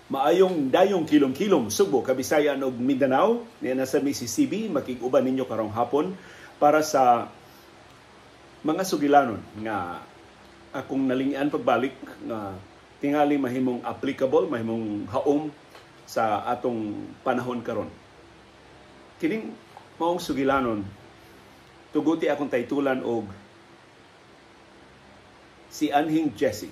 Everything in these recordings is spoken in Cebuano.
Maayong dayong kilom-kilom Sugbo, Kabisayan ug Mindanao. Niya nasa Mississippi, makig-uban ninyo karong hapon para sa mga sugilanon nga akong nalingian pagbalik nga tingali mahimong applicable, mahimong haom sa atong panahon karon. Kining maong sugilanon tuguti akong taytulan og si Anhing Jesse.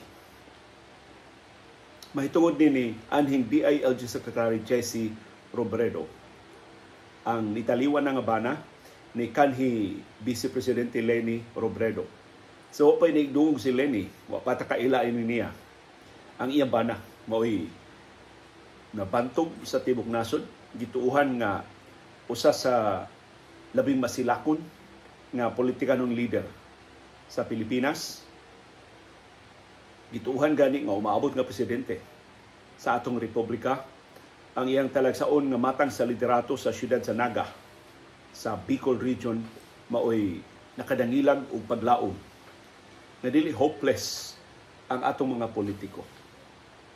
Mahitungod ni anhing DILG Secretary Jesse Robredo ang nitaliwan nga bana ni kanhi Vice Presidente Leni Robredo. So wa pa inigdungog si Leni, wa pa ta kaila ini niya. Ang iyang bana maoy nabantog sa tibok nasod, gituohan nga usa sa labing masilakon nga politikanong leader sa Pilipinas. Gituohan gani nga umaabot nga presidente sa atong republika. Ang iyang talagsaon nga matang sa liderato sa siyudad sa Naga sa Bicol Region maoy nakadangilag og paglaom na dili hopeless ang atong mga politiko.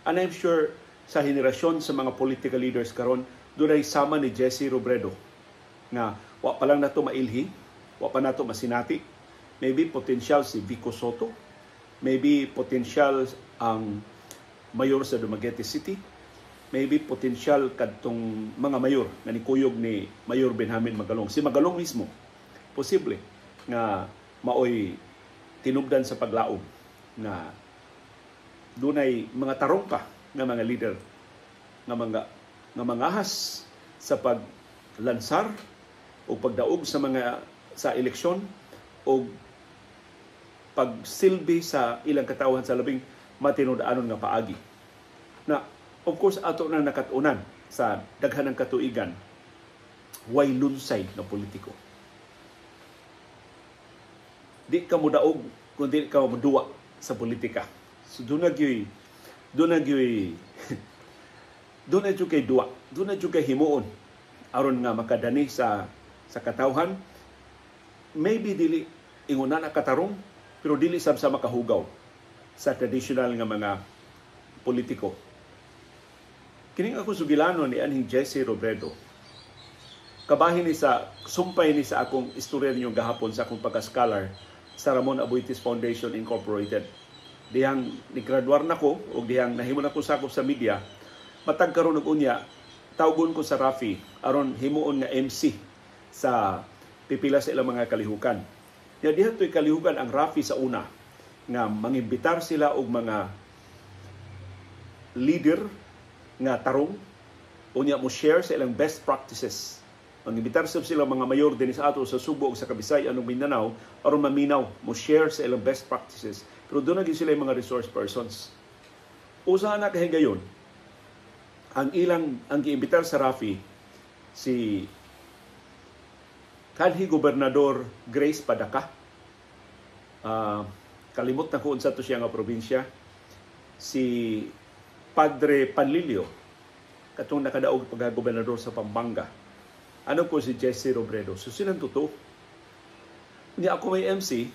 And I'm sure sa henerasyon sa mga political leaders karon dunay sama ni Jesse Robredo nga wa pa lang nato mailhi, wa pa nato masinati. Maybe potential si Vico Soto, maybe potential ang mayor sa Dumaguete City, maybe potential kadtong mga mayor nga nikuyog ni Mayor Benjamin Magalong. Si Magalong mismo, posible nga maoy tinubdan sa paglaom nga dunay mga tarong pa nga mga leader nga mangahas sa paglansar o pagdaog sa mga sa eleksyon o pagsilbi sa ilang katawhan sa labing matinud-anon nga paagi. Na of course ato na nakat-unan sa daghan ng katuigan, way lunsay nga politiko. Di ka modaog kung di ka moduwa sa politika. So doon na gyuy doon na kay duwa, doon na kay himuon aron nga makadani sa katawhan. Maybe dili ingon na katarong, pero dili sab sa makahugaw sa traditional nga mga politiko. Kining ako sugilanon ni anhing Jesse Robredo. Kabahin ni sa sumpay ni sa akong istorya ninyo gahapon sa akong pagka-scholar sa Ramon Aboitiz Foundation Incorporated. Dihang nigraduar na ko o dihang nahimo na ko sakop sa media, matag karon og unya tawgon ko sa Rafi aron himuon nga MC sa pipila sa ilang mga kalihukan. Ya diha to'y kalihukan ang Rafi sa una nga mangimbitar sila og mga leader nga tarong unya mo share sa ilang best practices. Mangimbitar sab sila mga mayor dinhi sa ato sa Subo ug sa Kabisayan ug Mindanao aron maminaw mo share sa ilang best practices. Pero doon na gyud sila mga resource persons. Usa na kahigayon ang ilang ang giimbitar sa Rafi si kanhi Gobernador Grace Padaca. Kalimot na ko unsa to siya nga probinsya, si Padre Panlilio katong nakadaog pagka-gobernador sa Pampanga. Ano ko si Jesse Robredo. So silang totoo. Niya ako may MC,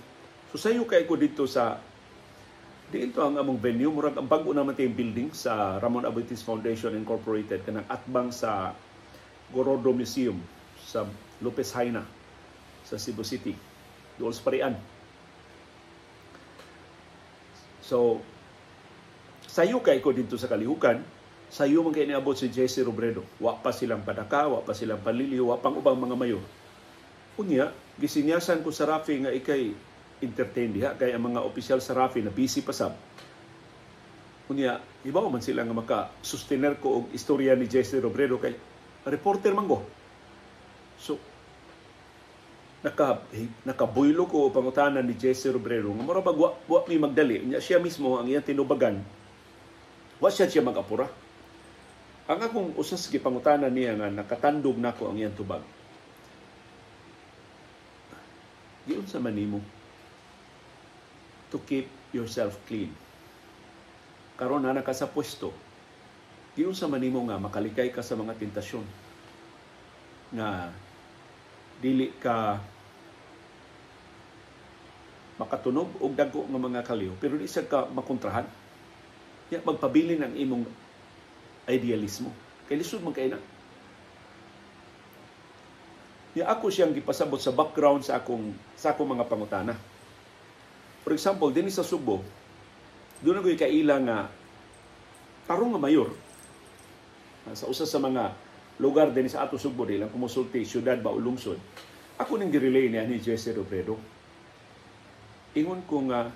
so sayo kay ko dito sa diito ang among venue, murag ang bag-o naman tayong building sa Ramon Aboitiz Foundation Incorporated kanang atbang sa Gorodo Museum sa Lopez Jaena sa Cebu City, dool sa Parian. So sayo kay ko dito sa kalihukan, sayo man kay niabot si Jesse Robredo. Wa pa silang Padaca, wa pa silang Panlilio, wa pang ubang mga mayor. Unya, gisinyasan ko sa Rafi nga ikay entertain diha kay ang mga opisyal sa Rafi na busy pa sab. Unya, ibaw man sila nga maka-sustainer ko og istorya ni Jesse Robredo kay reporter man ko. So nakabuylo ko pangutana ni Jesse Robredo nga mura bag wa mi magdali. Unya siya mismo ang iyang tinubagan. Wa siya mag-apura. Ang akong usas gipangutana niya nga nakatandog nako ang iyang tubag. Giunsa man nimo to keep yourself clean? Karon na ka sa pwesto, giunsa man nimo nga makalikay ka sa mga tentasyon nga dili ka makatunog og dagko nga mga kaliw, pero di sad ka makontrahan. Ya magpabilin ang imong idealismo. Kay lisod man kay na. Ya ako siyang gipasabot sa background sa akong mga pangutana. For example, dinhi sa Sugbo, doon ako kaila nga tarong nga mayor sa usa sa mga lugar dinhi sa ato Sugbo, di lang kumusulti syudad ba o lungsod. Ako ning girelay niya ni Jesse Robredo. Ingon ko nga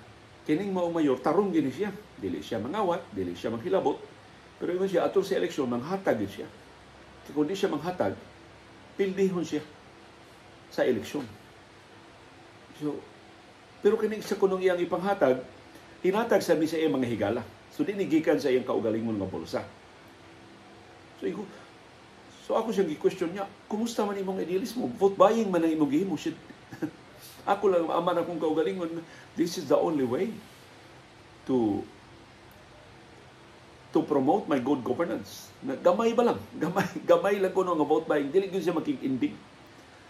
kining mao mayor, tarong gini siya. Dili siya mangawat, dili siya manghilabot, pero ingon siya, atol sa eleksyon manghatag gid siya. Kung di siya manghatag, pildihon siya sa eleksyon. So, pero kining sa kunong iyang ipanghatag, hinatag sa sa iyang mga higala. So di ni gikan sa iyang kaugalingon nga bulsa. So ako siyang gi-question niya, "Kumusta man imong idealismo? Vote buying man ang imong gihimo." Shit. Ako lang ama na akong kaugalingon. This is the only way to promote my good governance. Na, gamay ba lang? Gamay, gamay lang kuno nga vote buying. Dili gyud siya makig-indig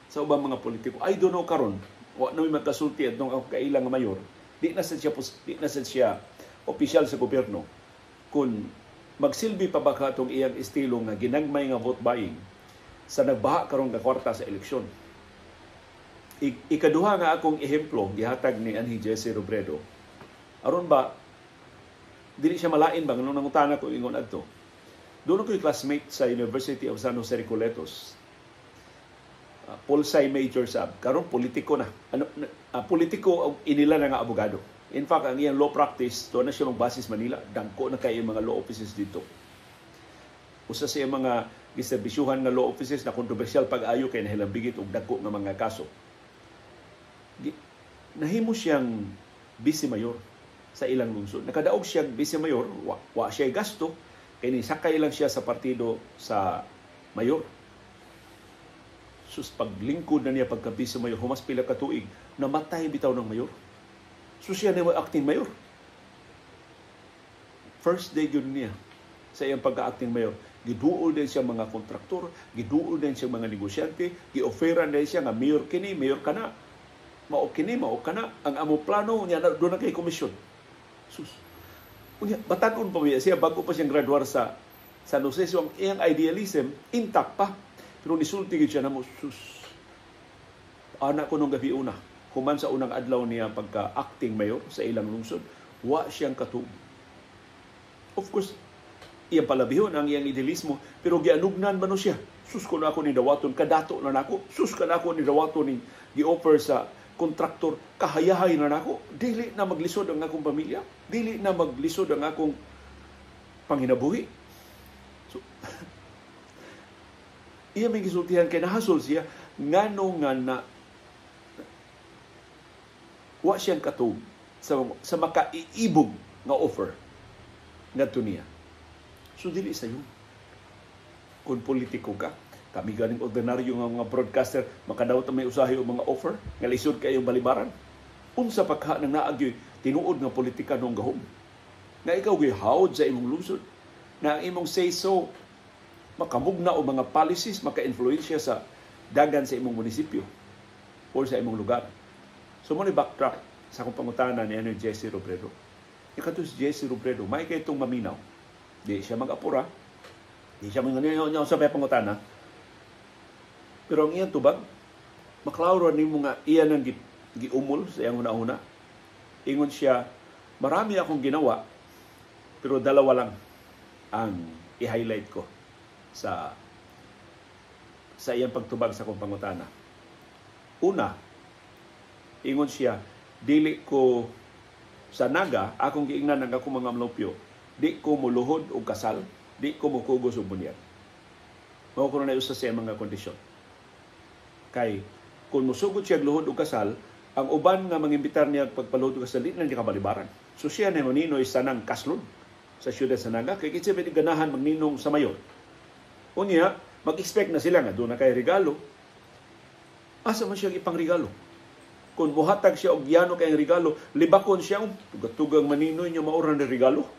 sa ubang mga politiko. I don't know karon, wa na may magkasulti atong ako kaila nga mayor. Di na sad siya opisyal sa gobyerno. Kung magsilbi pa ba ka atong iyang estilo nga ginagmay nga vote buying sa nagbaha karon nga kwarta sa eleksyon. Ikaduha nga akong ehemplo gihatag ni Anhi Jesse Robredo. Aron ba dili siya malain ba nganong nangutana ko ingon adto. Doon ko classmate sa University of San Jose Recoletos. Pol-sci major sab. Karon politiko na. Ano, politiko inila na nga abogado. In fact, ang iyang law practice, doon na siya magbasis Manila. Dangko na kay mga law offices dito. Usa sa iyang mga giserbisyuhan nga law offices na kontrobersyal pag-ayo kay nahilambigit og dagko nga mga kaso. Nahimo siyang vice mayor sa ilang lungsod. Nakadaog siya vice mayor, wa siya gasto, kay ni sakay lang siya sa partido sa mayor. Sus, paglingkod na niya pagka vice mayor, humas pila ka tuig, namatay bitaw ng mayor. So siya na acting mayor. First day yun niya sa iyang pagka-acting mayor, giduol din siya mga kontraktor, giduol din siya mga negosyante, gi-offeran din siya nga mayor kini, mayor kana. Mao kini, mao kana. Ang amo plano niya na doon na kay komisyon. Sus. Unya, batanon pa siya, bago pa siyang graduar sa San Jose. So, ang iyang idealism, intact pa. Pero nisulti gid siya namo, sus. Anak ko nung gabi una, human sa unang adlaw niya pagka-acting mayor sa ilang lungsod, wa siyang katug. Of course, iyang palabihon ang iyang idealismo, pero gianugnan man no siya. Sus, ko na ako ni dawaton, kadato na nako. Sus, ka na ako ni dawaton ni gi-offer sa kontraktor, kahayahay na nako. Dili na maglisod ang akong pamilya. Dili na maglisod ang akong panginabuhi. So, iya may gisultihan kay nahasol siya ngano nga na wa siyang katug sa makaiibog nga offer ngadto niya. So dili sayo. Kung politiko ka, kami ganing ordinaryo nga mga broadcaster, makadawat na may usahay o mga offer, nga lisod kayong balibaran. Unsa pa ka nang naagyoy tinuod nga politika nung gahom? Nga ikaw gihawod sa imong lungsod, na ang imong say so makamugna o mga policies maka-influensya sa dagan sa imong munisipyo or sa imong lugar. So mo ni backtrack sa akong pangutana ni ano Jesse Robredo. Ikato si Jesse Robredo, may kay itong maminaw. Di siya mag-apura. Di siya mga sa may pangutana. Pero ang iyang tubag, maklaro nimo nga iya nang giumol sa iyang una-una. Ingon siya, "Marami akong ginawa, pero dalawa lang ang i-highlight ko sa iyang pagtubag sa akong pangutana. Una," ingon siya, "dili ko sa Naga, akong giingnan ang akong mga manlupyo, di ko muluhod og kasal, di ko mukugos og bunyag." Mao kuno na usa sa iyang mga kondisyon. Kay kung musugod siya luhod og kasal, ang uban nga mangimbitar niya pagpaluhod og kasal, di na niya kabalibaran. So siya na maninoy sa nang kaslod sa siyudad sa Naga, kay kinsa may ganahan magninong sa mayor? Unya, mag-expect na sila nga doon na kay regalo. Asa man siya ipang regalo? Kung muhatag siya og yano kay regalo, libakon siya, tugang maninoy niya maura na regalo.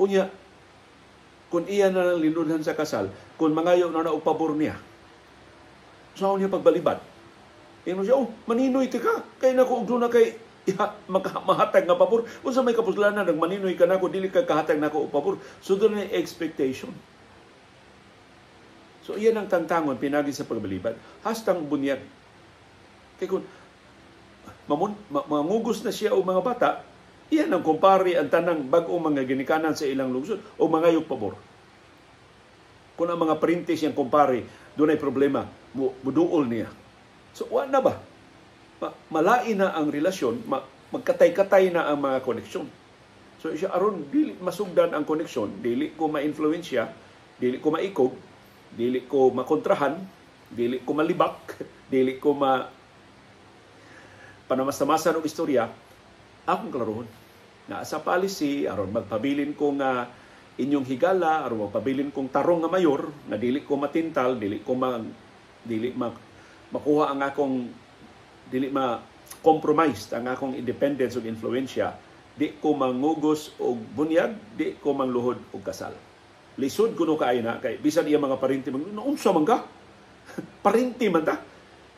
Unya, kung iya na lang linudhan sa kasal, kung mangayo na na og pabor niya, saan niya pagbalibad? Ingon siya, "Oh, maninoy ti ka, kay nako og doon na kay Mahatag nga pabor. Unsa may kapuslanan nagmaninoy ka nako, dili ka kahatag nako og pabor. So doon na expectation. So iyan ang tantangon pinagi sa pagbalibad. Hastang bunyag. Kay kung mangugos na siya og mga bata, iyan ang kumpare ang tanang bag-ong mga ginikanan sa ilang lungsod o mangayog pabor. Kung ang mga parintis siyang kumpare, doon ay problema, muduol niya. So, wa na ba? Malain na ang relasyon, magkatay-katay na ang mga koneksyon. So, siya aron dili masugdan ang koneksyon, dili ko ma-influensya, dili ko maikog, dili ko makontrahan, dili ko malibak, dili ko ma panamasamasan og istorya, akong klarohon. Na sa policy, aron magpabilin ko nga inyong higala, aron magpabilin kong tarong nga mayor, nga dili ko matintal, dili ko makuha ang akong, dili ma-compromise ang akong independence ug influensya, di ko mangugos og bunyag, di ko mangluhod og kasal. Lisod kuno kaayo na kay bisan iya mga parinti man, unsa man ka? Parinti man ta.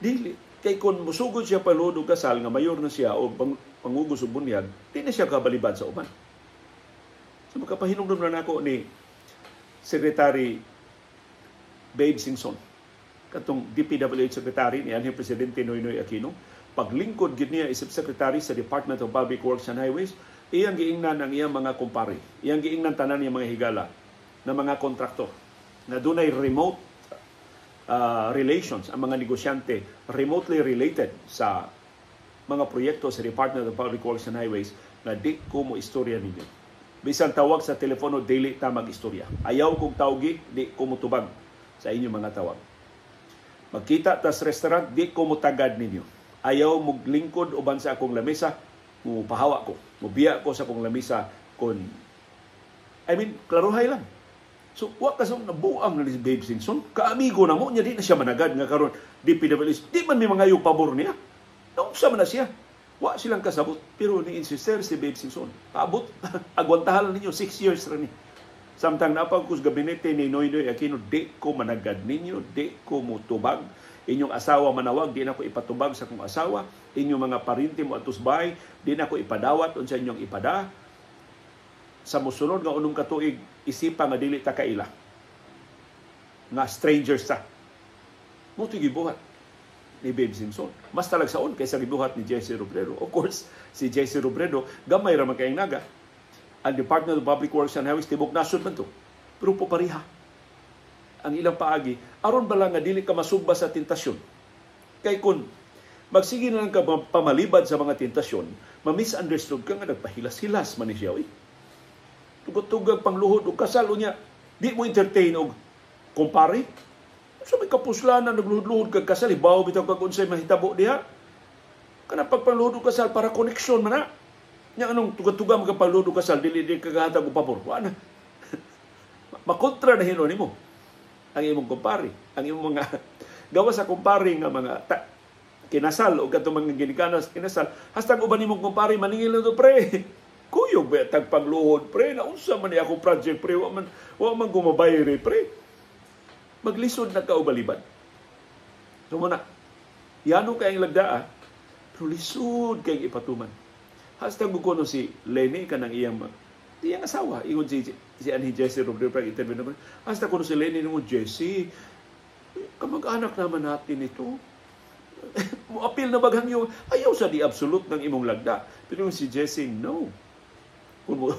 Dili kay kon musugod siya paluhod og kasal nga mayor na siya o pangugos og bunyag, di na siya kabalibad sa uban. So makapahinumdum na nako ni Secretary Babe Singson, katong DPWH Secretary ni anhing Presidente Noynoy Aquino, paglingkod gid niya isip Secretary sa Department of Public Works and Highways, iyang giingnan ang iyang mga kumpare, iyang giingnan tanan niyang mga higala na mga kontraktor na dunay remote relations, ang mga negosyante remotely related sa mga proyekto sa Department of Public Works and Highways na di ko mo istorya ninyo. Bisan tawag sa telepono, dili ta mag-istorya. Ayaw kong tawgi, di ko motubag sa inyong mga tawag. Magkita tas restaurant, di ko motagad ninyo. Ayaw moglingkod uban sa akong lamesa, mupahawa ko. Mubiya ko sa akong lamesa kon, I mean, klarohay lang. So, wa ka sa nabuang na ni Babe Singson. Kaamigo na mo niya, di na siya managad nga karon DPWH. Di man may mga yung pabor niya. Naunsa man na siya. Wa silang kasabot. Pero ni-insister si Babe Singson. Paabot. Agwantahan ninyo, 6 years ra ni. Samtang napag ko sa gabinete ni Noynoy Aquino, di ko managad ninyo, di ko mutubag. Inyong asawa manawag, di na ko ipatubag sa akong asawa. Inyong mga parinti mo atos bahay, di na ko ipadawat unsa inyong ipada. Sa mosunod nga unom ka tuig, isipa nga dili ta kaila. Nga strangers ta. Mo gibuhat ni Babe Singson. Mas talagsaon kaysa gibuhat ni Jesse Robredo. Of course, si Jesse Robredo, gamay ra man kayong naga. Ang Department of Public Works and Highways, tibok nasod man to. Pero po pareha ang ilang paagi. Aron ba lang nga dili ka masugba sa tentasyon? Kay kun magsige na lang ka pamalibad sa mga tentasyon, ma-misunderstood ka nga nagpahilas-hilas man ni siya. Tugag-tugag pangluhod og kasal unya, di mo entertain og kumpare. So may kapuslanan nagluhod-luhod kag kasal, hibaw bitaw kag unsay mahitabo diha. Kanang pagpangluhod og kasal para connection man na. Nya anong tugag-tuga magpangluhod og kasal dili di kagahatag og pabor. Wa na. Makontra na hinuon nimo ang imong kumpare, ang imong mga gawa sa kumpare nga mga kinasal o katong mga ginikanas kinasal, hastang uban nimong kumpare maningil na to, pre. Kuyog ba tag pangluhod, pre? Naunsa man ni akong project, pre? Wa man gumabayre, pre. Maglisod na ka o balibad. So muna, yano kayang lagdaa, pero lisod kayang ipatuman. Hastang kuno si Lenny kanang iyang asawa, ingon si anhi Jesse Robredo pag interview naman. Hasta kuno si Lenny nung Jesse, kamag-anak naman natin ito. Mo-appeal na baghang yung ayaw sa di absolute ng imong lagda. Pero si Jesse, no. Kung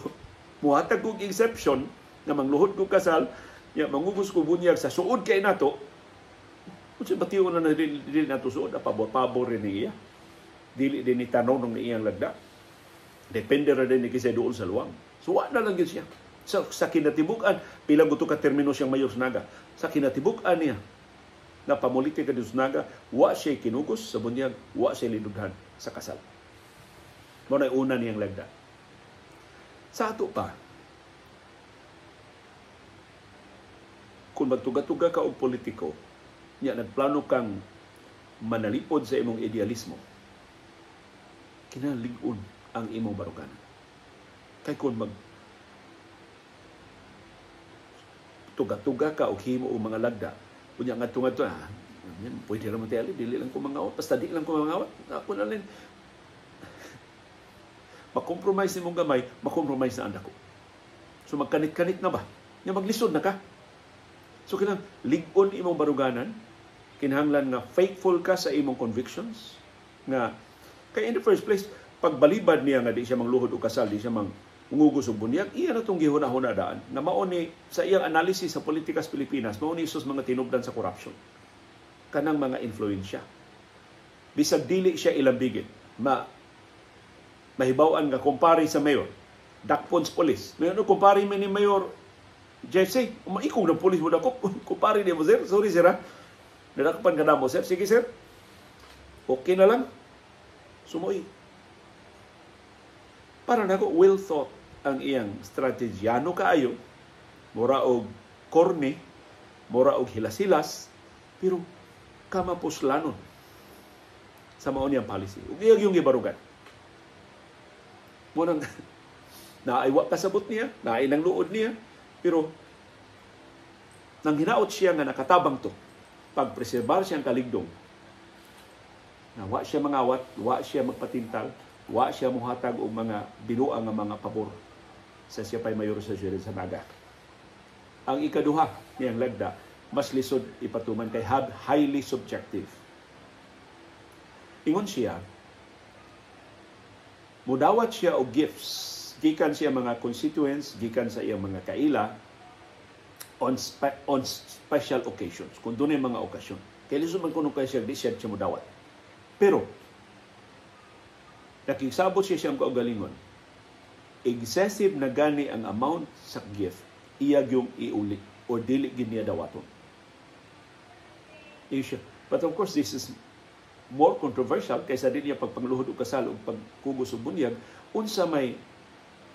muhatag kong exception na mangluhod kong kasal, ya, mangugos ko bunyag sa suod kay nato, kung sa batiyo na dili nato suod, pabor-pabor rin niya. Dili din ni tanong ng iyang lagda. Depende ra din ni kisay doon sa luwang. So, wa na lang yun siya. Sa kinatibukan, pilang guto ka termino siyang mayor sa Naga. Sa kinatibukan niya, na pamulitika din sa Naga, wa siya kinugos sa bunyag, wa siya linughan sa kasal. Mao na una niyang lagda. Sa ato pa, kung magtuga-tuga ka og politiko, niya nagplano kang manalipod sa imong idealismo, kinalig-on ang imong baruganan. Kay kung mag tuga-tuga ka og himo og mga lagda, unya ngadto-ngadto, pwede ra man tayali, dili lang ko mangawat, basta di lang ko mangawat, ako na lang. Ma-compromise nimong gamay, ma-compromise na ang dako. So magkanit-kanit na ba? Nya maglisod na ka. So kinang lig-on imong baruganan, kinahanglan nga faithful ka sa imong convictions, nga kay in the first place, pagbalibad niya nga di siya mangluhod og kasal, di siya mang ungugos og bunyag, iya na itong gihuna-huna daan na mao ni sa iyang analysis sa politika sa Pilipinas, mao ni sus mga tinubdan sa corruption. Kanang mga influensya. Bisag dili siya ilambigit, mahibaw-an nga kumpare sa mayor, dakpon sa polis. Mayor, no, kumpare man ni Mayor Jesse, maikong ng polis mo dako, kumpare ni mo, sir. Sorry, sir, ha. Nadakpan ka na mo, sir. Sige, sir. Okay na lang. Sumoy. Para nako, well thought ang iyang strategyano kaayo, mura og corny, mura og hilas-hilas, pero kamapuslanon sa mao niyang policy. Ug iyang yung gibarugan. Mo nang naay wa kasabot niya, naay nang luod niya, pero nang hinaot siya nga nakatabang to, pagpreserbar siyang kaligdong, na wa siya mangawat, wa siya magpatintal, wa siya muhatag og mga binuang nga mga pabor sa siya pay mayor sa siyudad sa Naga. Ang ikaduha niyang lagda, mas lisod ipatuman kay highly subjective. Ingon siya, mudawat siya og gifts gikan siya mga constituents, gikan sa iyang mga kaila on special occasions, kung dunay mga okasyon. Kay lisod man kuno kay siya, di siya siya mudawat. Pero nakisabot siya siyang kaugalingon, excessive na gani ang amount sa gift, iya yung iuli o dili gid niya dawaton. Siya. But of course, this is more controversial kaysa di niya pagpangluhod og kasal o pagkugos og bunyag. Unsa may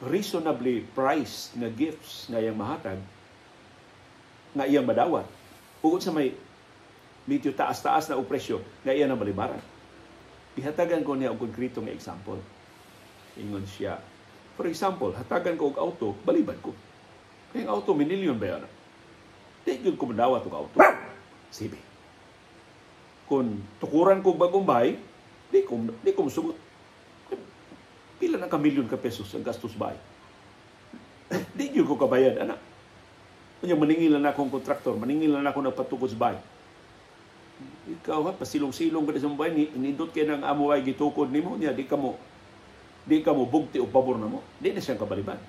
reasonably priced nga gifts nga iyang mahatag, nga iyang madawat, ug unsa may medyo taas-taas na og presyo nga iya na balibaran? Ihatagan ko niya og konkreto nga example. Ingon siya, for example, hatagan ko og auto, balibad ko. Kaya ang auto, minilyon ba yan? Di gyud ko madawat og auto. Sige. Kung tukuran ko bagong bahay, di ko musugot. Pila na ka milyon ka pesos ang gastos bahay? Di gyud ko kabayad, anak. Unya maningil na akong kontraktor, maningil na ako nagpatukod sa bahay. Ikaw ha, pasilong-silong ka sa bahay, nindot kay ng amo ay gitukod nimo niya, di ka mo bugti og pabor na mo. Di na siyang kabaliban.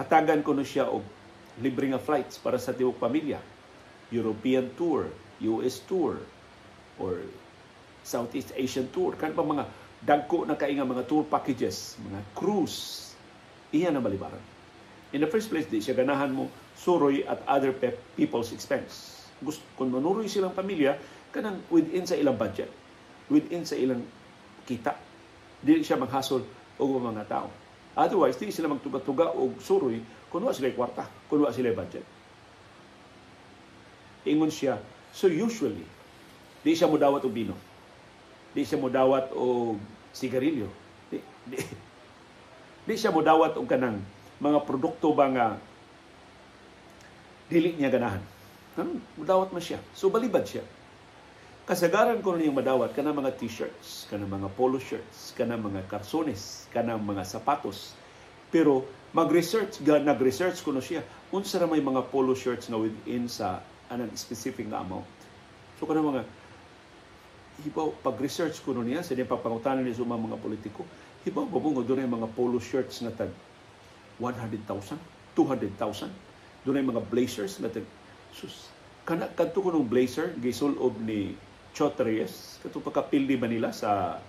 Hatagan ko no siya og libre nga flights para sa tibuok pamilya. European tour, US tour, or Southeast Asian tour. Kan pa mga dagko na kay nga mga tour packages, mga cruise, iya na balibaran. In the first place, di siya ganahan mo suroy at other people's expense. Gusto, kung manuroy silang pamilya, kanang within sa ilang budget, within sa ilang kita. Di siya maghasol og mga tao. Otherwise, di sila magtuga-tuga og suroy kung wa sila kwarta, kung wa sila budget. Ingon siya, so usually, di siya mudawat og bino. Di siya mudawat og sigarilyo. Di siya mudawat og kanang mga produkto ba nga dili niya ganahan. Mudawat man siya. So balibad siya. Kasagaran ko niyang madawat kanang mga T-shirts, kanang mga polo shirts, kanang mga karsones, kanang mga sapatos. Pero mag-research, nag-research ko no siya, unsa ra may mga polo shirts nga within sa anang specific nga amount. So kanang mga hibaw pag-research ko no niya sa niyang pagpangutanan niya sa mga politiko, hibaw ba mo nga dunay mga polo shirts nga tag 100,000, 200,000, dunay mga blazers nga tag, sus, kana kadto ko nung blazer gisulob ni Chot Reyes katong pagkapildi ba nila sa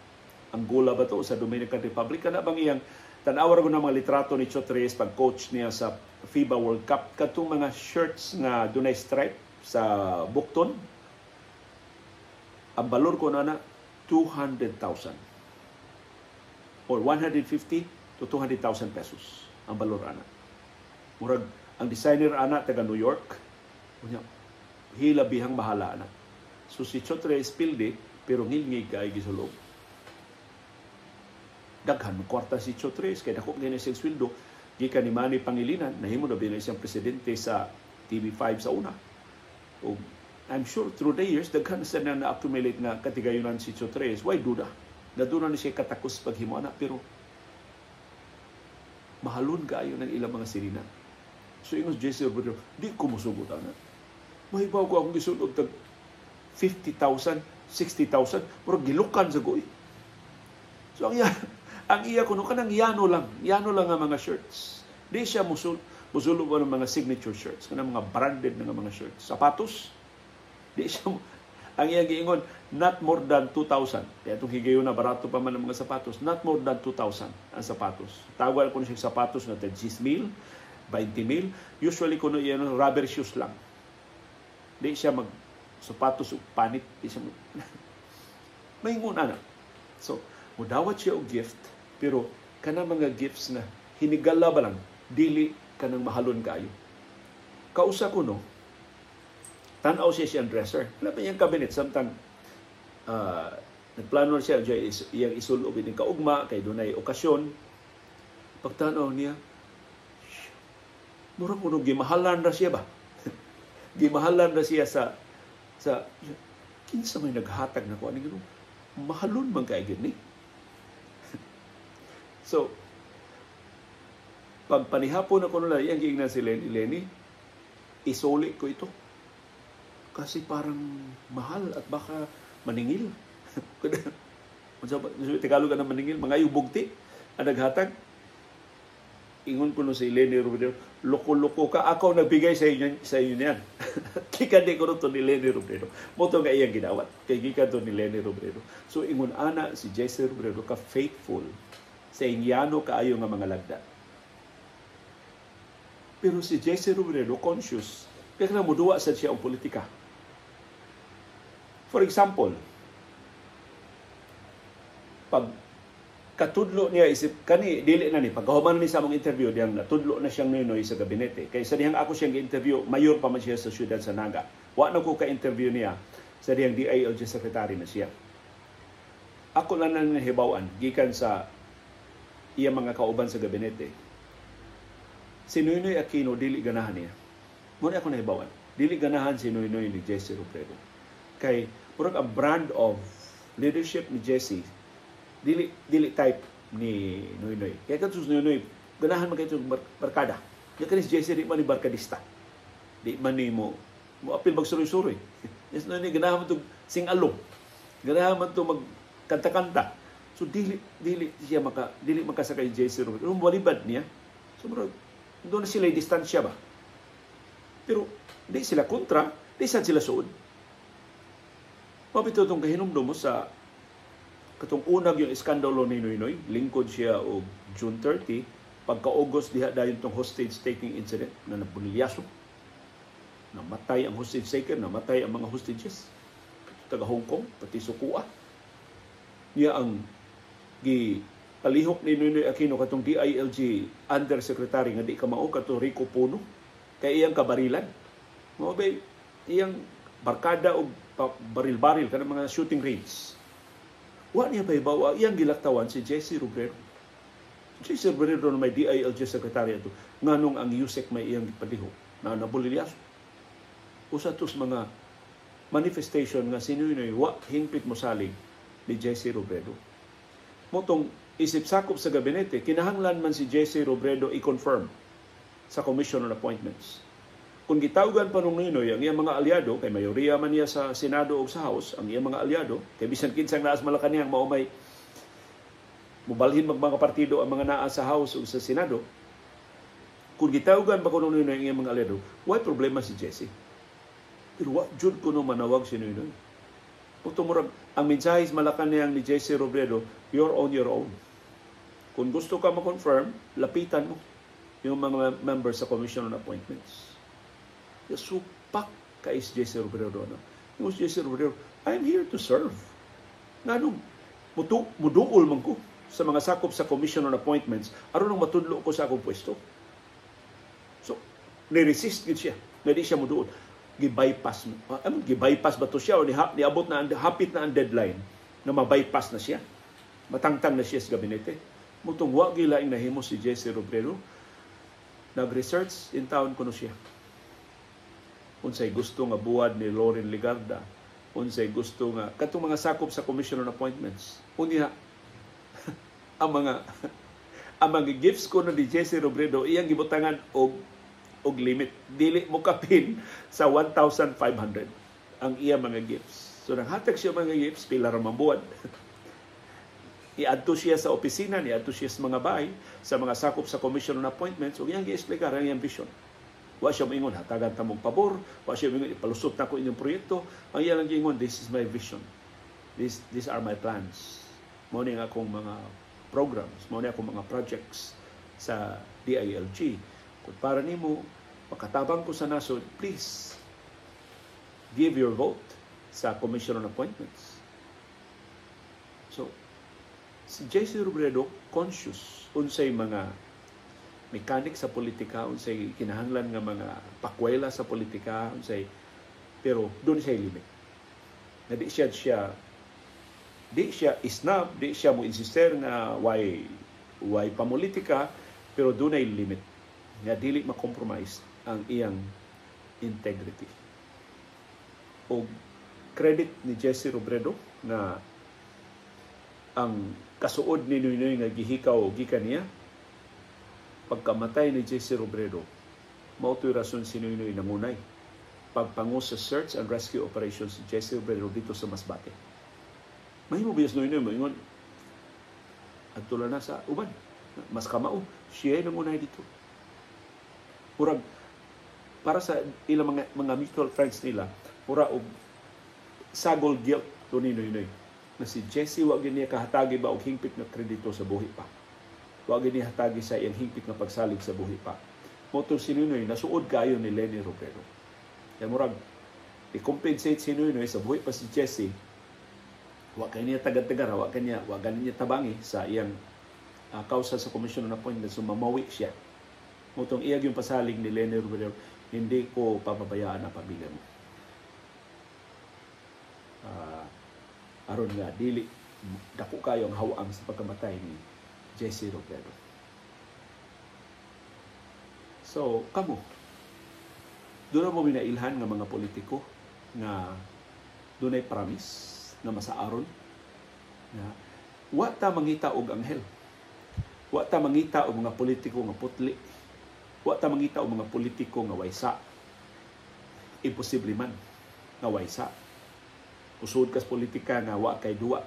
Angola ba to o sa Dominican Republic? Kana bang iyang tan-awa ra ng mga litrato ni Chot Reyes pag coach niya sa FIBA World Cup, katong mga shirts nga dunay stripe sa bukton, ang balor ko na 200,000 or 150 to 200,000 pesos ang balor ana. Murag ang designer ana taga New York. Unya hilabihang mahala ana. So si Chot Reyes pildi pero ngilngig kay gisulob. Daghan mo kwarta si Chot Reyes kay dako gyud siyang sweldo gikan ni Manny Pangilinan, nahimo na bilang siyang presidente sa TV5 sa una. O I'm sure through the years daghan sa na na-accumulate na katigayunan si Chot Reyes. Why duda? Na doon na siya katakos paghimo ana, pero mahalon kaayo ng ilang mga sirina. So ingon si JC Robredo, "Di ko mosugot ana. Mahibaw ko akong gisulod tag 50,000, 60,000, pero gilukan sa ko." So ang iya kuno kanang yano lang ang mga shirts. Di siya musulod ng mga signature shirts, kanang mga branded nga mga shirts. Sapatos, di siya, ang iyang giingon, not more than 2,000. Kaya itong higayon na barato pa man ang mga sapatos, not more than 2,000 ang sapatos. Tawag ko siya sapatos na 10,000, 20,000. Usually kuno iyan rubber shoes lang. Di siya mag sapatos ug panit. Di siya mag maingon ana. So, mudawat siya og gift, pero kana mga gifts na hinigala ba lang, dili kanang mahalon kaayo. Kausa ko no, tan-aw siya siyang dresser. Wala pa iyang cabinet samtang nagplano siya iyang isulob ini kaugma kay dunay okasyon. Pagtan-aw niya, murag kuno gimahalan ra siya ba? Gimahalan ra siya sa kinsa may naghatag na ko ani, mahalon man kay gid ni. So pag panihapon ako nila, iyang giingnan si Leni, "Leni, isuli ko ito. Kasi parang mahal at baka maningil." Tagalog ka na maningil, mga bugti ang naghatag. Ingon ko no si Leni Robredo, "Loko-loko ka, ako nagbigay sa inyo niyan." Gikan di ko to ni Leni Robredo. Mao to nga iyang gidawat. Kay gikan to ni Leni Robredo. So ingon ana si Jesse Robredo ka faithful sa ingyano kaayo nga mga lagda. Pero si Jesse Robredo conscious kaya na muduwa sa siya ang politika. For example, pag katudlo niya isip kani, dili na ni pagkahuman ni sa among interview diyang natudlo na siyang Noynoy sa gabinete, kay sa dihang ako siyang gi-interview, mayor pa man siya sa siyudad sa Naga. Wa na ko ka-interview niya sa dihang DILG secretary na siya. Ako lang nang nahibaw-an gikan sa iya mga kauban sa gabinete, si Noynoy Aquino dili ganahan niya. Mo ako nahibaw-an, dili ganahan si Noynoy ni Jesse Robredo kay murag ang brand of leadership ni Jesse dili dili type ni Noynoy. Kaya kadto si Noynoy ganahan man kaayo barkada. Kaya kani si Jesse di man ni barkadista. Di man ni mo mo apil magsuroy-suroy. Yes, Noynoy ganahan man to sing-along. Ganahan man to mag kanta-kanta. So dili dili siya maka dili makasakay Jesse Robredo. Pero walibad niya. So murag doon na sila distansya ba. Pero di sila kontra, di sad sila suod. Mabito itong kahinumdum mo sa katong unag yung iskandalo ni Noynoy, lingkod siya og June 30, pagka-August diha dayon tong hostage taking incident na nabulilyaso. Namatay ang hostage taker, namatay ang mga hostages. Taga Hong Kong, pati sukua. Niya ang gi palihok ni Noynoy Aquino katong DILG undersecretary nga di ka mao kato Rico Puno kay iyang kabarilan. Mao ba iyang barkada og baril-baril kanang mga shooting range. Wa niya pahibaw iyang gilaktawan si Jesse Robredo. Jesse Robredo na may DILG secretary ato, nganong ang USEC may iyang gipalihok na nabulilyaso. Usa tos mga manifestation nga si Noynoy wa hingpit mosalig ni Jesse Robredo. Motong isip sakop sa gabinete, kinahanglan man si Jesse Robredo i-confirm sa Commission on Appointments. Kung gitawgan pa nung Noynoy ang iyang mga aliado, kay mayoriya man niya sa Senado o sa House, ang iyang mga aliado, kay bisan kinsang naas Malacanang mao may mubalhin mag mga partido ang mga naa sa House o sa Senado, kung gitawgan pa kuno Noynoy ang iyang mga aliado, way problema si Jesse. Pero wa jud kuno manawag si Noynoy. Murag ang mensahe sa Malacanang ni Jesse Robredo, "You're on your own. Kung gusto ka ma-confirm, lapitan mo yung mga members sa Commission on Appointments." Supak kay si Jesse Robredo. No? Yung si Jesse Robredo, "I'm here to serve. Nganong muduol man ko sa mga sakop sa Commission on Appointments aron nang matudlo ko sa akong pwesto?" So, ni-resist gid siya. Nga di siya muduol. Gi-bypass. Ano, gi-bypass ba to siya o niabot na, hapit na ang deadline na ma-bypass na siya? Matangtang na siya sa gabinete. Mutong wa gilaing nahimo si Jesse Robredo. Nag-research in town kuno siya. Unsay gusto nga buwad ni Loren Legarda, unsay gusto nga katong mga sakop sa Commission on Appointments. Unya Ang mga gifts ko ni Jesse Robredo, iyang gibutangan og limit. Dili mo kapin sa 1,500 ang iya mga gifts. So nanghatag siya mga gifts, pila ra man buwan. Iadto siya sa opisina, niadto siya sa mga bahay, sa mga sakop sa Commission on Appointments, ug iyang gi-explicar ang iyang vision. Wa siya moingon, "Hatagan ta mong pabor," wa siya moingon, "Ipalusot na ko inyong proyekto." Ang iya lang giingon, "This is my vision. These are my plans. Mao ni akong mga programs, mao ni akong mga projects sa DILG. Kung para nimo makatabang ko sa nasod, please give your vote sa Commission on Appointments." So, si JC Robredo conscious unsay mga mechanics sa politika, unsay kinahanglan nga mga pakwela sa politika, unsay, pero doon siya limit. Na di siya isnab, di siya mo insister nga why pamulitika, pero doon ay limit nga dili ma-compromise ang iyang integrity. O credit ni Jesse Robredo na ang kasuod ni Noynoy nga gihikaw gikan niya. Pagkamatay ni Jesse Robredo, mao to'y rason si Noynoy nangunay pagpangu sa search and rescue operations si Jesse Robredo dito sa Masbate. Mahimo biya si Noynoy moingon, "Adto na sa uban, mas kamao." Siya nangunay dito. Murag para sa ilang mga mutual friends nila, mura og sagol guilt to ni Noynoy na si Jesse wa gyud niya kahatagi ba og hingpit nga kredito sa buhi pa. Wa gyud niya hatagi sa iyang hingpit nga pagsalig sa buhi pa. Mao to si Noynoy nasuod kayo ni Leni Robredo. Kaya murag i-compensate si Noynoy sa buhi pa si Jesse, wa kay niya tagad-tagar, wa gani niya tabangi sa iyang kausa sa Commission on Appointment, so mamawi siya. Mao tong iyag yung pasalig ni Leni Robredo, "Hindi ko pababayaan ang pamilya mo." Aron nga dili dako kayo ang hawang sa pagkamatay ni Jesse Robredo. So, kamo, doon mo minailhan nga mga politiko nga dunay promise nga masaaron nga wa ta mangita og anghel. Wa ta mangita og mga politiko nga putli. Wa ta mangita og mga politiko nga waysa. Imposible man nga waysa. Usod kas politika nga wa kay duwa.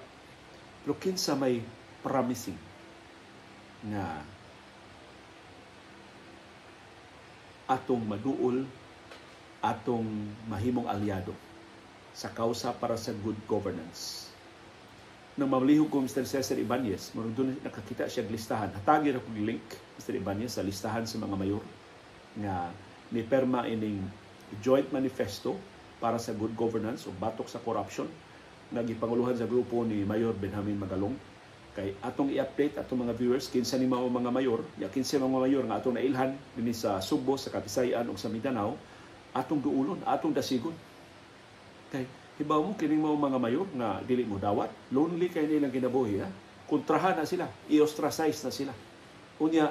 Pero kinsa may promising nga atong maduol, atong mahimong alyado sa kausa para sa good governance? Nang mamalihog ko Mr. Cesar Ibanez, murag doon nakakita siya listahan. Hatagi ra kog link, Mr. Ibanez, sa listahan sa mga mayor nga ni perma ining joint manifesto para sa good governance o batok sa corruption nga gipanguluhan sa grupo ni Mayor Benjamin Magalong. Kay atong i-update atong mga viewers kinsa ni mao mga mayor, ya kinsa mga mayor nga atong nailhan dinhi sa Sugbo, sa Kabisayan ug sa Mindanao, atong duulon, atong dasigon. Kay hibaw mo kining mao mga mayor nga dili mo dawat, lonely kay nilang kinabuhi, ha? Kontrahan na sila, i-ostracize na sila. Unya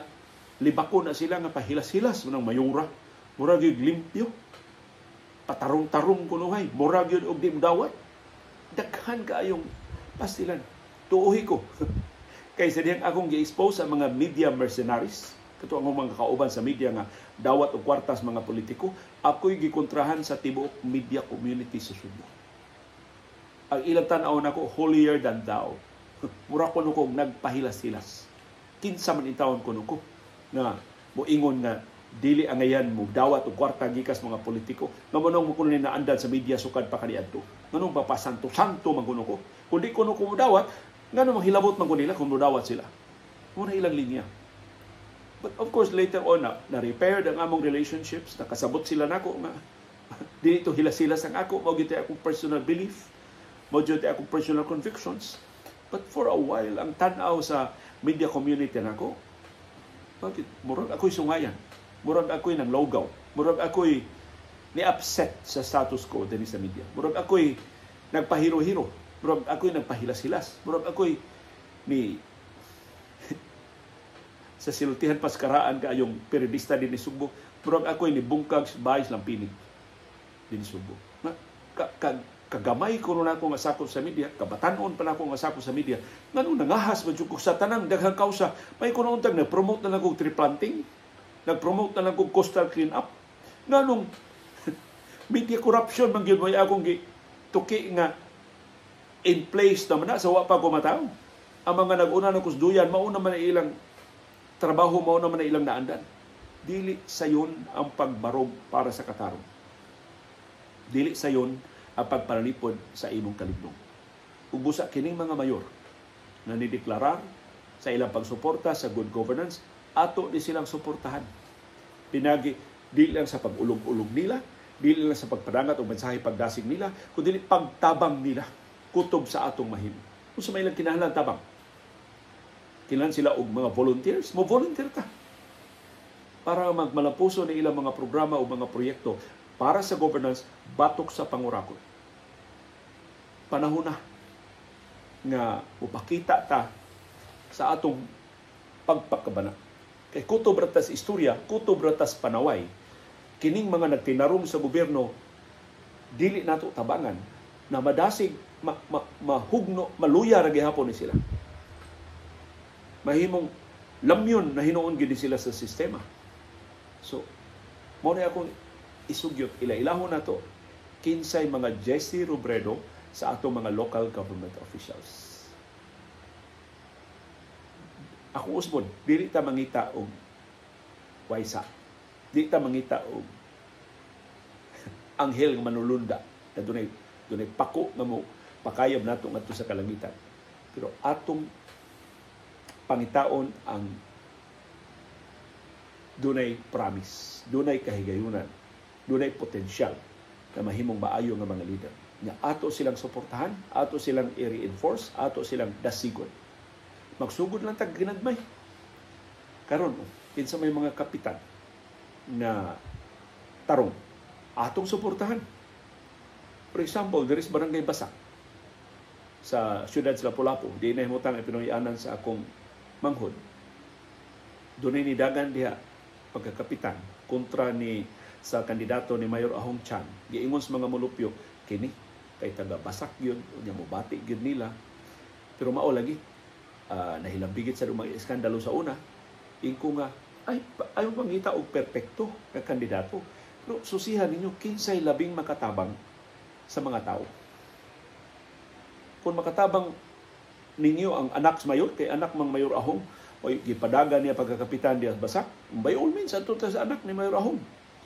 libako na sila nga pahilas-hilas manang mayora. Murag gyud limpyo. Patarong-tarong kunuhay, murag gyud og di mo dawat. Daghan kaayong pastilan. Tuohi ko. Kay sa diyang akong gi-expose sa mga media mercenaries, kato ang mga kauban sa media nga dawat og kwartas mga politiko, ako'y gikontrahan sa tibuok media community sa Subo. Ang ilang tan-aw nako, holier than thou. Mura ko ko nagpahilas-hilas. Kinsa man intawon kuno ko nga moingon nga dili angayan mo dawat og kwarta gikas mga politiko, nga mo nang mo kuno naandan sa media sukad pa kaniadto? Nganong papasanto-santo man kuno ko? Kung di kuno ko dawat, ngano manghilabot man ko nila kung dawat sila? Muna ilang linya. But of course, later on, na-repair ang among relationships, nakasabot sila nako nga dili to hilas-hilas ang ako, mao gyud akong personal belief, mao gyud akong personal convictions. But for a while, ang tan-aw sa media community nako, bakit murag ako'y sungayan, murag ako'y nanglogaw, murag ako'y ni-upset sa status quo dinhi sa media, murag ako'y nagpahiro-hiro, murag ako'y nagpahilas-hilas, murag ako'y ni sa silutihan paskaraan kaayong periodista din ni Sugbo, murag ako'y ni bungkag sa bahay lang pinig din Sugbo. Kagamay ko na ako nga sakop sa media, kabatanon pa nako nga sakop sa media, ngano nangahas man jud ko sa tanang daghang kausa, may kuno untag nag-promote na lang kog tree planting, nag-promote na lang kog coastal clean up, nganong media corruption man gyud may akong tuki nga in place naman na sa wa pa ko mataw. Ang mga nag-una ng kusduyan, mauna man ilang trabaho, mauna man ilang naandan. Dili sayon ang pagbarog para sa katarong. Dili sayon ang pagpanalipod sa imong kaligdong. Ug busa kining mga mayor na nideklarar sa ilang pagsuporta sa good governance, ato di silang suportahan. Pinagi dili lang sa pag-ulog-ulog nila, dili lang sa pagpadangat o mensahe pagdasig nila, kundi pagtabang nila kutob sa atong mahimo. Kung sa may ilang kinahanglan tabang, kinahanglan sila og mga volunteers, mo volunteer ta para magmalampuso ni ilang mga programa o mga proyekto para sa governance batok sa pangurakot. Panahon na nga mupakita ta sa atong pagpakabana. Kay kutob ra tas istorya, kutob ra tas panaway, kining mga nagtinarong sa gobyerno dili nato tabangan na madasig, mahugno, maluya ra gihapon ni sila. Mahimong lamyon na hinuon gid sila sa sistema. So, mao na akong isugyot, ila-ilahon nato kinsay mga Jesse Robredo sa atong mga local government officials. Ako usbon, dili ta mangita og waysa. Dili ta mangita og anghel nga manulunda na dunay pako nga mo pakayab nato ngadto sa kalangitan. Pero atong pangitaon ang dunay promise, dunay kahigayunan, dunay potensyal na mahimong maayo nga mga leader. Nga ato silang suportahan, ato silang i-reinforce, ato silang dasigon. Magsugod lang tag ginagmay. Karon, kinsa may mga kapitan na tarong, atong suportahan. For example, there is Barangay Basak sa siyudad sa Lapu-Lapu. Di na himutang ipinoy-anan sa akong manghod. Dunay nidagan diha pagkakapitan kontra ni sa kandidato ni Mayor Ahong Chan. Giingon sa mga mulupyo, kini kay taga Basak yun, unya mobati gyud nila. Pero mao lagi, nahilambigit sa mga iskandalo sa una, ingko nga, ay ayaw mangita og perpekto nga kandidato. Pero susihan ninyo, kinsay labing makatabang sa mga tao. Kung makatabang ninyo ang anak sa mayor, kay anak mang Mayor Ahong, o gipadagan niya pagkakapitan diya Basak, by all means, adto ta sa anak ni Mayor Ahong.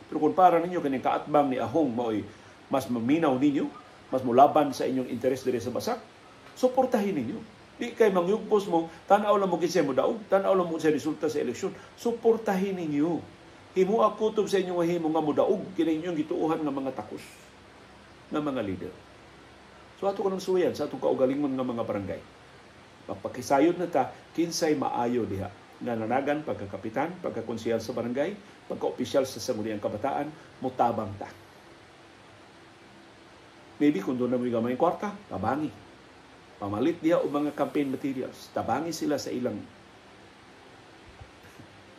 Pero kung para ninyo, kining kaatbang ni Ahong, maoy mas maminaw ninyo, mas mulaban sa inyong interes diri sa Basak, suportahin ninyo. Di kay mangyugpos mo, tan-aw lang mo kinsay mo daog, tan-aw lang mo kinsay resulta sa eleksyon. Suportahin ninyo. Himua kutob sa inyong himo nga modaog kini inyong gituohan nga mga takos, nga mga leader. So ato kanang suwayan sa atong kaugalingon nga mga barangay. Pagpakisayod na ta, kinsay maayo diha nga nanagan pagkakapitan, pagkakonsehal sa barangay, pagkaopisyal sa Sangguniang Kabataan, mutabang ta. Maybe kung doon na mo'y gamay kwarta, tabangi. Pamalit diha og mga campaign materials. Tabangi sila sa ilang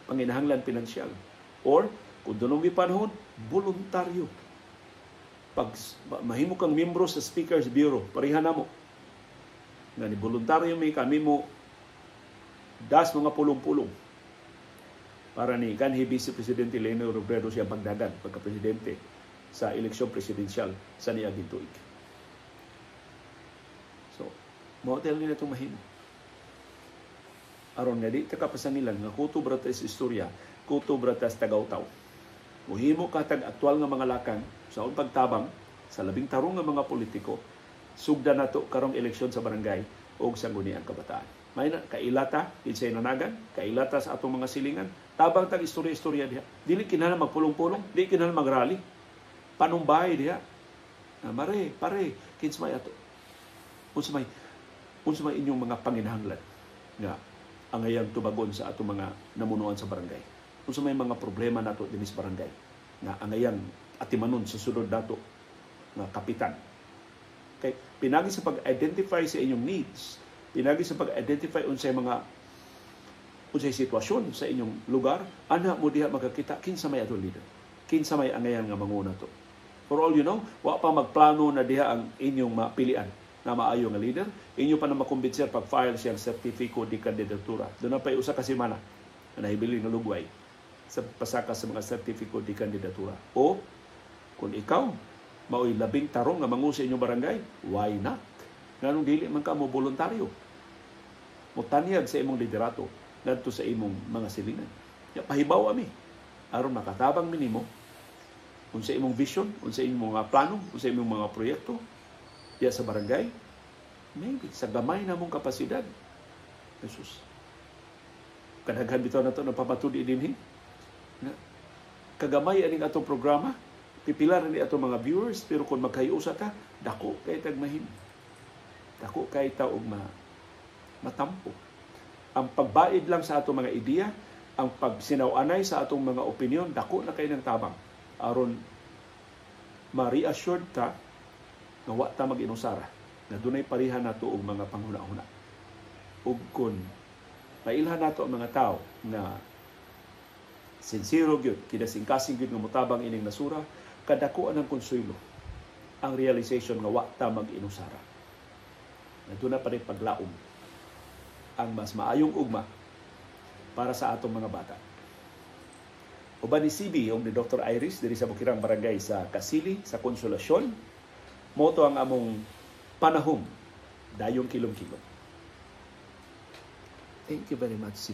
panginahanglan pinansyal. Or, kung doon mo'y panahon, voluntaryo. Pag mahimo kang miyembro sa Speakers Bureau, pareha na mo. Nga ni voluntaryo may kami mo das mga pulong-pulong para ni kanhi Vice Presidente Leni Robredo siya pagdagan pagka-presidente sa eleksyon presidensyal sa niaging tuig. So, mao tayo nila itong mahimo. Aron nga di ta kapasangilan nga kutob ra ta sa istorya, kutob ra ta sa tagaw-taw. Muhimo ka tag aktual nga mga lakang sa pagtabang sa labing tarong nga mga politiko, sugdan nato karong eleksyon sa barangay og Sangguniang Kabataan. May na kailata kinsay nanagan, kailata sa atong mga silingan, tabang tag istorya-istorya diha. Dili kinahanglan magpulong-pulong, dili kinahanglan magrally. Panumbay diha. Na mare, pare, kinsa may ato. Unsa may inyong mga panginahanglan nga angayang tubagon sa atong mga namunuan sa barangay. Unsa may mga problema nato dinhi sa barangay nga angayang atimanon sa sulod nato nga kapitan. Kay pinagi sa pag-identify sa inyong needs, pinagi sa pag-identify unsay mga unsay sitwasyon sa inyong lugar, ana mo diha makakita kinsa may atong leader, kinsa may angayan nga manguna to. For all you know, wa pa magplano na diha ang inyong mapilian na maayo nga leader. Inyo pa na makumbinser pag-file siyang sertifiko de kandidatura. Duna pa'y 1 ka semana na nahibilin nga lugway sa pasaka sa mga sertifiko de kandidatura. O kung ikaw maoy labing tarong nga mangu sa inyong barangay, why not? Nganong dili man ka mo voluntaryo? Motanyag sa imong liderato ngadto sa imong mga silingan. Ya, pahibaw ami aron makatabang minimo unsa imong vision, unsa imong mga plano, unsa imong mga proyekto diya sa barangay. Maybe sa gamay namong kapasidad. Jesus. Kadaghan bitaw nato nagpapatudi dinhi. Na kagamay aning atong programa, pipila ni atong mga viewers, pero kung magkahiusa ta, dako kay tag mahimo. Dako kay ta og matampo. Ang pagbaid lang sa atong mga ideya, ang pagsinaw-anay sa atong mga opinion, dako na kay ng tabang aron ma-reassured ta nga wa ta mag-inusara, na dunay pareha nato og mga panghuna-huna. Ug kun mailhan nato ang mga tao nga sincero gyud, kinasingkasing gyud nga motabang ining nasura, kadako ang konsuelo ang realization nga wa ta mag-inusara. Na duna pa rin paglaom ang mas maayong ugma para sa atong mga bata. Uban ni CB og ni Dr. Iris diri sa Bukirang Barangay sa Kasili sa Konsolasyon, mao to ang among panahom. Dayong kilom-kilom. Thank you very much, CB.